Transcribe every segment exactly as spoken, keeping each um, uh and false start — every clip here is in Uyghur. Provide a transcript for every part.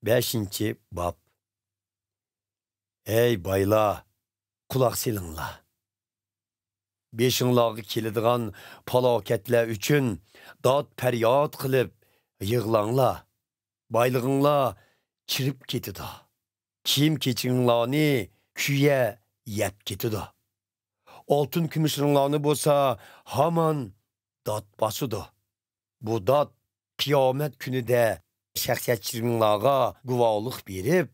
بەشىنچى باب. ئەي بايلار، قۇلاق سېلىڭلار! بېشىڭلارغا كېلىدىغان پالاكەتلەر ئۈچۈن داد-پەرياد قىلىپ يىغلاڭلار. بايلىقىڭلار چىرىپ كېتىدۇ. كىيىم-كېچىكىڭلارنى كۈيە يەپ كېتىدۇ. ئالتۇن-كۈمۈشلىرىڭلارنى بولسا ھامان دات باسىدۇ. بۇ دات قىيامەت كۈنىدە شەخسىيەتچىلىكىڭلارغا گۇۋاھلىق بېرىپ،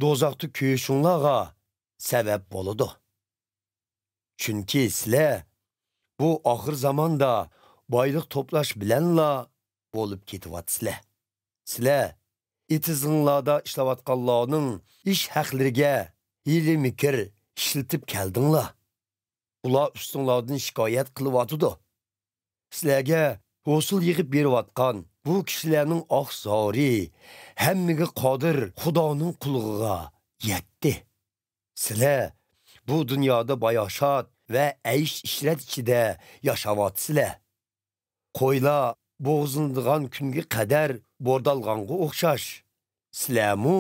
دوزاختا كۆيۈشۈڭلارغا سەۋەب بولىدۇ. چۈنكى سىلەر بۇ ئاخىر زاماندا بايلىق توپلاش بىلەنلا بولۇپ كېتىۋاتىسىلەر. سىلەر ئېتىزىڭلاردا ئىشلەۋاتقانلارنىڭ ئىش ھەقلىرىگە ھىيلە-مىكىر ئىشلىتىپ كەلدىڭلار. ئۇلار ئۈستۈڭلاردىن شىكايەت قىلىۋاتىدۇ. سىلەرگە ھوسۇل يىغىپ بېرىۋاتقان بۇ كىشىلەرنىڭ ئاھ-زارى ھەممىگە قادىر خۇدانىڭ قۇلىقىغا يەتتى. سىلەر بۇ دۇنيادا باياشات ۋە ئەيش-ئىشرەت ئىچىدە ياشاۋاتىسىلەر. قويلار بوغۇزلىنىدىغان كۈنگە قەدەر بوردالغانغا ئوخشاش، سىلەرمۇ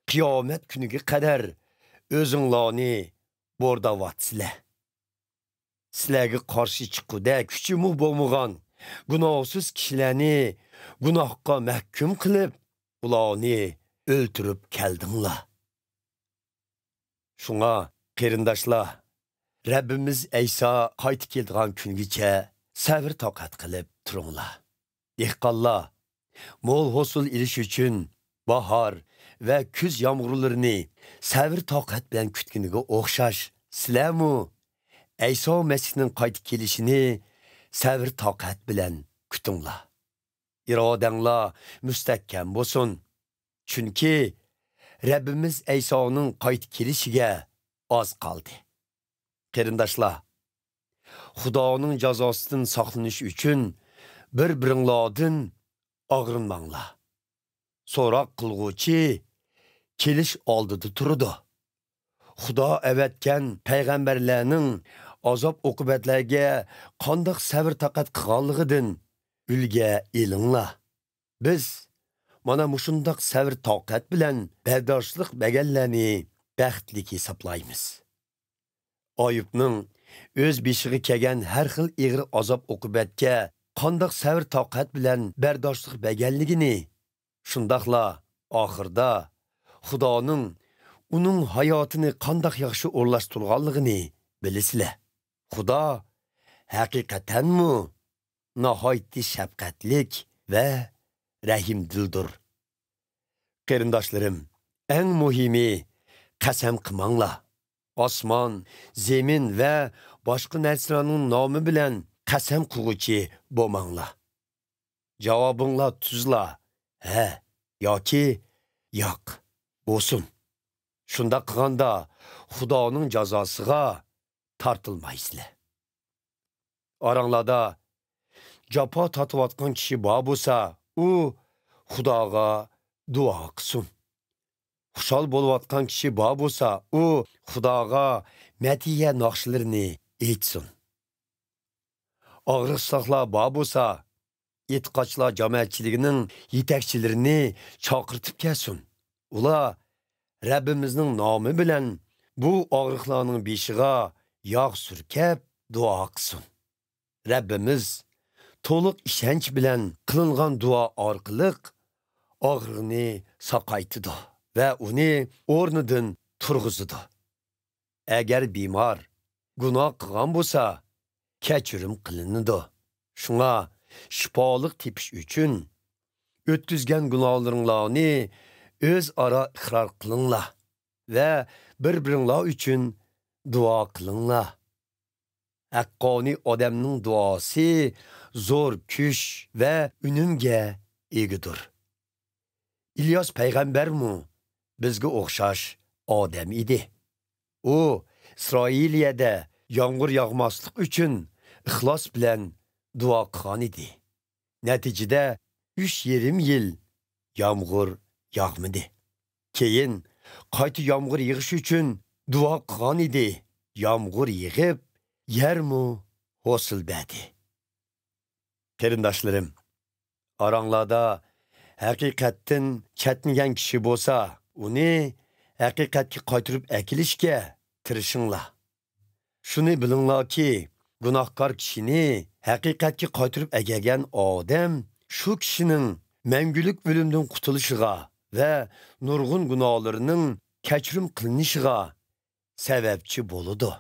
قىيامەت كۈنىگە قەدەر ئۆزۈڭلارنى بورداۋاتىسىلەر. سىلەرگە قارشى چىققۇدەك كۈچىمۇ بولمىغان گۇناھسىز كىشىلەرنى گۇناھقا مەھكۇم قىلىپ، ئۇلارنى ئۆلتۈرۈپ كەلدىڭلار. شۇڭا، قېرىنداشلار، رەببىمىز ئەيسا قايتا كېلىدىغان كۈنگىچە سەۋر-تاقەت قىلىپ تۇرۇڭلار. دېھقانلار مول ھوسۇل ئېلىش ئۈچۈن باھار ۋە كۈز يامغۇرلىرىنى سەۋر-تاقەت بىلەن كۈتكىنىگە ئوخشاش، سىلەرمۇ ئەيسا مەسىھنىڭ قايتا كېلىشىنى سەۋر-تاقەت بىلەن كۈتۈڭلار. ئىرادەڭلار مۇستەھكەم بولسۇن. چۈنكى رەببىمىز ئەيسانىڭ قايتا كېلىشىگە ئاز قالدى. قېرىنداشلار، خۇدانىڭ جازاسىدىن ساقلىنىش ئۈچۈن بىر-بىرىڭلاردىن ئاغرىنماڭلار. سوراق قىلغۇچى كېلىش ئالدىدا تۇرىدۇ. خۇدا ئەۋەتكەن پەيغەمبەرلەرنىڭ ئازاب-ئوقۇبەتلەرگە قانداق سەۋر-تاقەت قىلغانلىقىدىن ئۈلگە ئېلىڭلار. بىز مانا مۇشۇنداق سەۋر-تاقەت بىلەن بەرداشلىق بەرگەنلەرنى بەختلىك ھېسابلايمىز. ئايۇبنىڭ ئۆز بېشىغا كەلگەن ھەر خىل ئېغىر ئازاب-ئوقۇبەتكە قانداق سەۋر-تاقەت بىلەن بەرداشلىق بەرگەنلىكىنى، شۇنداقلا ئاخىرىدا خۇدانىڭ ئۇنىڭ ھاياتىنى قانداق ياخشى ئورۇنلاشتۇرغانلىقىنى بىلىسىلەر. خۇدا ھەقىقەتەنمۇ ناھايىتى شەپقەتلىك ۋە رەھىمدىلدۇر. قېرىنداشلىرىم، ئەڭ مۇھىمى، قەسەم قىلماڭلار. ئاسمان، زېمىن ۋە باشقا نەرسىلەرنىڭ نامى بىلەن قەسەم قىلغۇچى بولماڭلار. جاۋابىڭلار تۈزلا «ھە» ياكى «ياق» بولسۇن. شۇنداق قىلغاندا خۇدانىڭ جازاسىغا تارتىلمايسىلەر. ئاراڭلاردا جاپا تارتىۋاتقان كىشى بار بولسا، ئۇ خۇداغا دۇئا قىلسۇن. خۇشال بولۇۋاتقان كىشى بار بولسا، ئۇ خۇداغا مەدھىيە ناخشىلىرىنى ئېيتسۇن. ئاغرىقساقلار بار بولسا، ئېتىقادچىلار جامائەتچىلىكىنىڭ يېتەكچىلىرىنى چاقىرتىپ كەلسۇن. ئۇلار رەببىمىزنىڭ نامى بىلەن بۇ ئاغرىقلارنىڭ بېشىغا ياغ سۈركەپ دۇئا قىلسۇن. رەببىمىز تولۇق ئىشەنچ بىلەن قىلىنغان دۇئا ئارقىلىق ئاغرىقنى ساقايتىدۇ ۋە ئۇنى ئورنىدىن تۇرغۇزىدۇ. ئەگەر بىمار گۇناھ قىلغان بولسا، كەچۈرۈم قىلىنىدۇ. شۇڭا شىپالىق تېپىش ئۈچۈن ئۆتكۈزگەن گۇناھلىرىڭلارنى ئۆزئارا ئىقرار قىلىڭلار ۋە بىر-بىرىڭلار ئۈچۈن دۇئا قىلىڭلار. ھەققانىي ئادەمنىڭ دۇئاسى زور كۈچ ۋە ئۈنۈمگە ئىگىدۇر. ئىلياس پەيغەمبەرمۇ بىزگە ئوخشاش ئادەم ئىدى. ئۇ ئىسرائىلىيەدە يامغۇر ياغماسلىق ئۈچۈن ئىخلاس بىلەن دۇئا قىلغان ئىدى. نەتىجىدە، ئۈچ يېرىم يىل يامغۇر ياغمىدى. كېيىن قايتا يامغۇر يېغىش ئۈچۈن دۇئا قىلغان ئىدى. يامغۇر يېغىپ، يەرمۇ ھوسۇل بەردى. قېرىنداشلىرىم، ئاراڭلاردا ھەقىقەتتىن چەتنىگەن كىشى بولسا، ئۇنى ھەقىقەتكە قايتۇرۇپ ئەكېلىشكە تىرىشىڭلار. شۇنى بىلىڭلاركى، گۇناھكار كىشىنى ھەقىقەتكە قايتۇرۇپ ئەكەلگەن ئادەم شۇ كىشىنىڭ مەڭگۈلۈك ئۆلۈمدىن قۇتۇلۇشىغا ۋە نۇرغۇن گۇناھلىرىنىڭ كەچۈرۈم قىلىنىشىغا سەۋەبچى بولىدۇ.